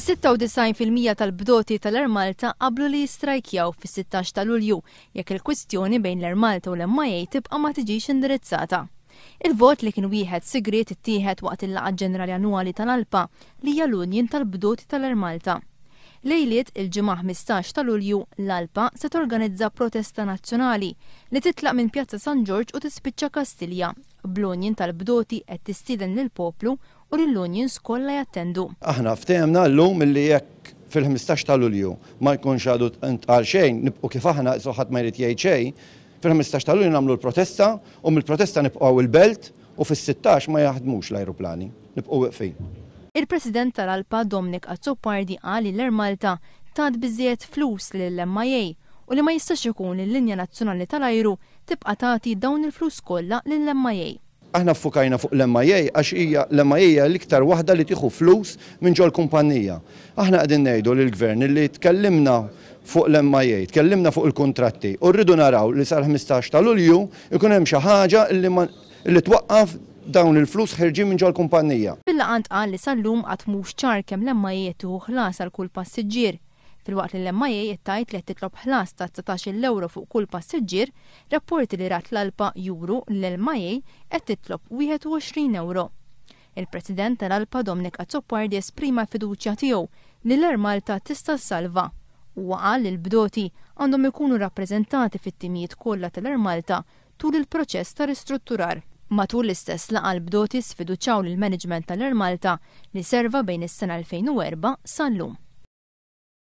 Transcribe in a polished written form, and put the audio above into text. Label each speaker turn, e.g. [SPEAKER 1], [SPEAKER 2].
[SPEAKER 1] 96% tal-bdoti tal-Air Malta qablu li jistrajkjaw fis-16 ta' Lulju jekk il-kwistjoni bejn l-Air Malta u l-MIA tibqa' ma tiġix indirizzata. Il-vot li kien wieħed sigriet ittieħed waqt il-laqgħa ġenerali annwali tal-ALPA li hija l-union tal-bdoti tal-Air Malta. Lejliet il-Ġimgħa 15 ta' Lulju, l-ALPA se torganizza protesta nazzjonali li titlaq minn Pjazza San Ġorġ u tispiċċa Kastilja, bl-union tal-bdoti qed tistieden lill-poplu u lill-unions kollha jattendu.
[SPEAKER 2] Aħna ftehemna llum illi jekk fil-15 ta' Lulju ma jkunx għadu ntqal xejn, nibqgħu kif aħna, qisu ħadd ma jrid jgħid xejn, fil-15 ta' Lulju nagħmlu l-protesta u mill-protesta nibqgħu il-Belt u fis-16 ma jaħdmux l-ajruplani, nibqgħu weqfin.
[SPEAKER 1] Il-President tal-ALPA Dominic Azzopardi qal li l-Air Malta tat biżżejjed flus lill-MIA u li ma jistax ikun li l-linja nazzjonali tal-ajru tibqa' tagħti dawn il-flus kollha lill-MIA.
[SPEAKER 2] Aħna ffukajna fuq l-MIA għax hija l-MIA hija l-iktar waħda li tieħu flus minn ġol-kumpanija. Aħna qegħdin ngħidu lill-Gvern li tkellimna fuq l-MIA, tkellimna fuq il-kuntratti u rridu naraw li sal-15 ta' Lulju jkun hemm xi ħaġa li ma li twaqqaf dawn il-flus ħerġin minn ġol-kumpanija.
[SPEAKER 1] Fil-laqgħa ntqal li sal-lum għad mhux ċar kemm l-MIA qed tieħu ħlas għal kull passiġġier. Filwaqt li l-MIA qed tgħid li qed titlob ħlas ta' 19-il ewro fuq kull passiġġier, rapporti li rat l-ALPA juru li l-MIA qed titlob 21 ewro. Il-President tal-ALPA Dominic Azzopardi esprima l-fiduċja tiegħu li l-Air Malta tista' ssalva. Huwa qal li l-bdoti għandhom ikunu rappreżentati fit-timijiet kollha tal-Air Malta tul il-proċess ta' ristrutturar. Matul l-istess laqgħa l-bdoti sfiduċjaw lill-management tal-Air Malta li serva bejn is-sena 2004 sal-lum.